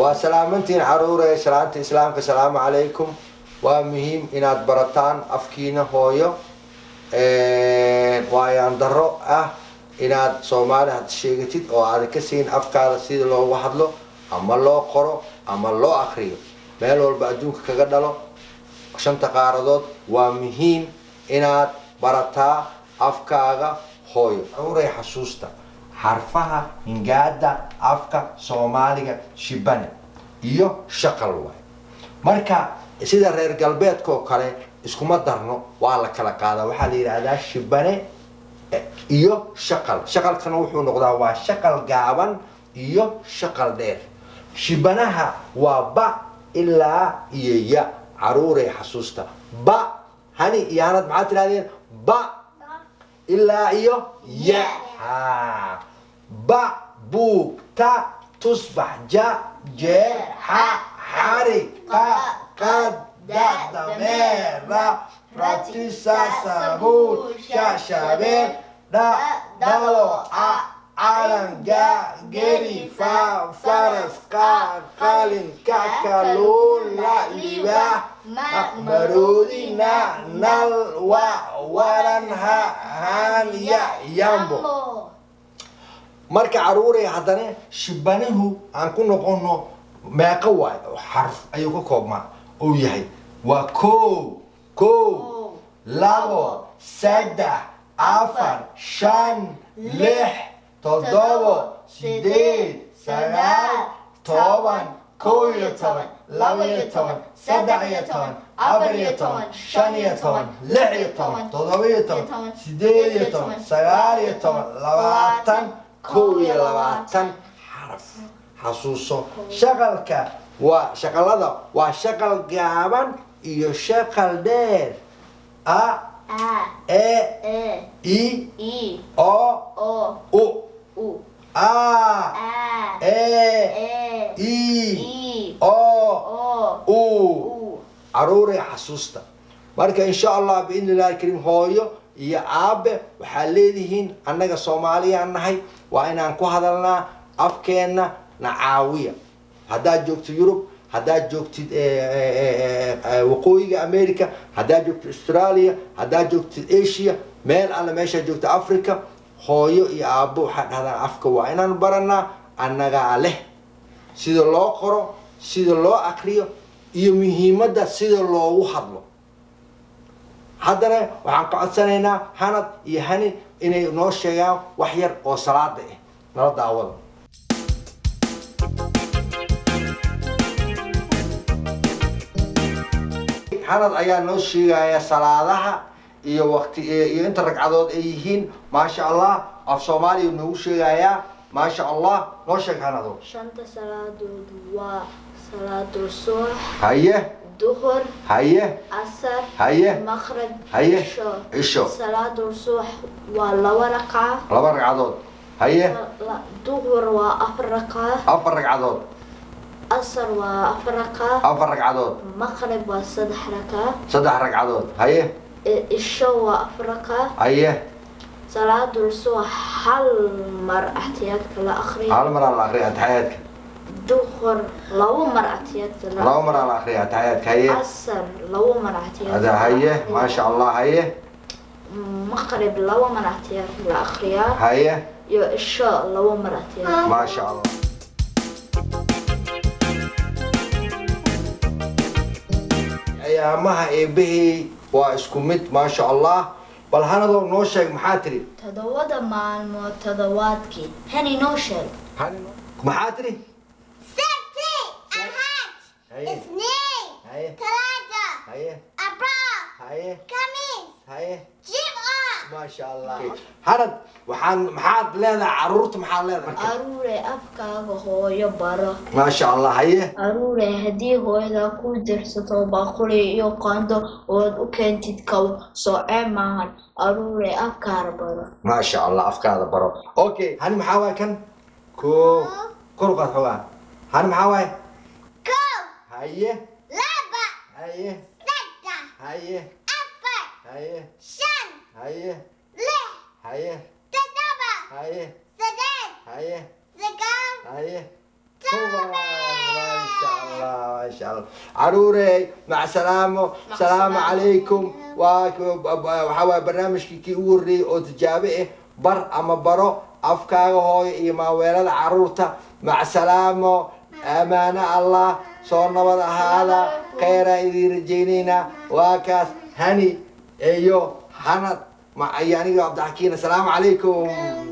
Waa salaamantiin, caruure, salaanta Islaamka. Salaamu calaykum. Waa muhiim inaad barataan afkiina hooyo. Waayaan daro ah inaad Soomaali had sheegatid oo aad ka siin afkaada sida loogu hadlo ama loo qoro ama loo akriyo. Meel walba adduunka kaga dhalo, shanta qaaradood, waa muhiim inaad barataa afkaaga hooyo. Caruuray, xasuusta xarfaha hingaada afka Soomaaliga, shibane iyo shaqal waay. Marka sida reer galbeedka oo kale iskuma darno, waa la kala qaadaa. Waxaa la yidhaahdaa shibane iyo shaqal. Shaqalkana wuxuu noqdaa waa shaqal gaaban iyo shaqal dheer. Shibanaha waa ba ilaa iyo ya. Caruuray, xasuusta ba. Hani iyo Hanad, maxaad tidhahdeen? Ba ilaa iyo ya. Ha, ba buug, ta tusbax, ja jeer, xa xarig, qa qad, da dameer, ra ratisa sabuul, sha shabeel, dha dhalo, ca calan, ga geri, fa faras, qa qalin, ka kaluun, la libaax, ma maroodi, na nal, wa waran, ha haan, ya yambo. Marka caruuray, haddana shibanihu aan ku noqono, meeqo waay oo xarf ayuu ka koobmaa uu yahay? Waa 1, 2, 3, 4, 5, 6, 7, 8, 9, 10, 11, 12, 13, 14, 15, 16, 17, 18, 19, 20, 21 xaraf. Xasuuso shaqalka waa shaqalada, waa shaqal gaaban iyo shaqal dheer. A, A, E, E, I, I, O, O, U. U. A, A, E, E, I, I, O, O, U. U. Caruuray, xasuusta. Marka insha Allah, biidni illahi alkariim, hooyo iyo aabe waxaa leedihiin, annaga Soomaaliyaan nahay, waa inaan ku hadalnaa afkeenna. Na caawiya haddaad joogto Yurub, haddaad joogtid Waqooyiga America, haddaad joogtid Australia, haddaad joogtid Asia, meel alle meeshaad joogto, Africa, hooyo iyo aabbo waxaa dhahdaan afka waa inaan baranaa, annagaa leh, sida loo qoro, sida loo akriyo iyo muhiimadda sida loogu hadlo. Haddana waxaan ka codsanaynaa Hanad iyo Hani inay noo sheegaan wax yar oo salaada ah. Nala daawada. Hanad ayaa noo sheegaya salaadaha iyo waqti iyo inta ragcadood ay yihiin. Maasha Allah, af Soomaaliya noogu sheegayaa. Maasha Allah, noo sheeg, Hanado. Shanta salaadood waa salaadul subax, duhur, casar, maqrib, cisho. Cisho. Salaadul subax waa laba ragca. Laba ragcadood, haye. Duhur waa afar ragca. Afar ragcadood. Asar waa afar ragca. Afar ragcadood. Maqrib waa saddex ragca. Saddex ragcadood, haye. Cisho waa afar ragca. Salaadul subax hal mar axtiyaadka la akhriyo. Hal maraa la akriya ataxiyaadka. Duhur labo mar axtiyaadka la Laba maraa la akriya ataxiyaadka, haye. Asar labo mar axtiyaadka hada la haye akhriyaa. Maasha Allah, haye. Maqrib labo mar axtiyaadka la akhriyaa iyo cisho labo mar axtiyaadka. Maasha Allah. Ayaamaha eebbahey waa isku mid. Maasha Allah. Bal Hanadow noo sheeg, maxaa tiri? 7da maalmood toddobaadkii, Hani, noo sheeg. Maxaa tiri? Sabti, Axad, Isniin, Talaata, Arbaa, Khamiis, Jimco. Maasha Allah. Hanad, waxaan maxaad leedahay caruurta? Maxaad leedahay marka? Aruure, afkaaga hooyo baro. Maasha Allah, haye. Aruure, haddii hooyada ku dirsato baaquli iyo qaando ood u keentid kabo, soocee maahan. Aruure, afkaara baro. Maasha Allah, afkaada baro. Okay, Hani, maxaa waay kan? Koo kor u qaad xoogaa. Hani, maxaa waay? 1, 2, 3, 4, 5, 6, 7, 8, 9, 10. Maasha Allah, maasha Allah. Caruurey, mac salaamo. Salaamu calaykum. Waa waxaa waaye barnaamijkii kii ugu horreeyey oo tijaabe ah, bar ama baro afkaaga hooyo iyo maaweelada caruurta. Mac salaamo, amaano Allah, soo nabad ahaada, kheyraa idiin rajaynaynaa. Waa kaas Hani iyo Hanad iyo aniga Cabdixakiin. Asalaamu calaykum.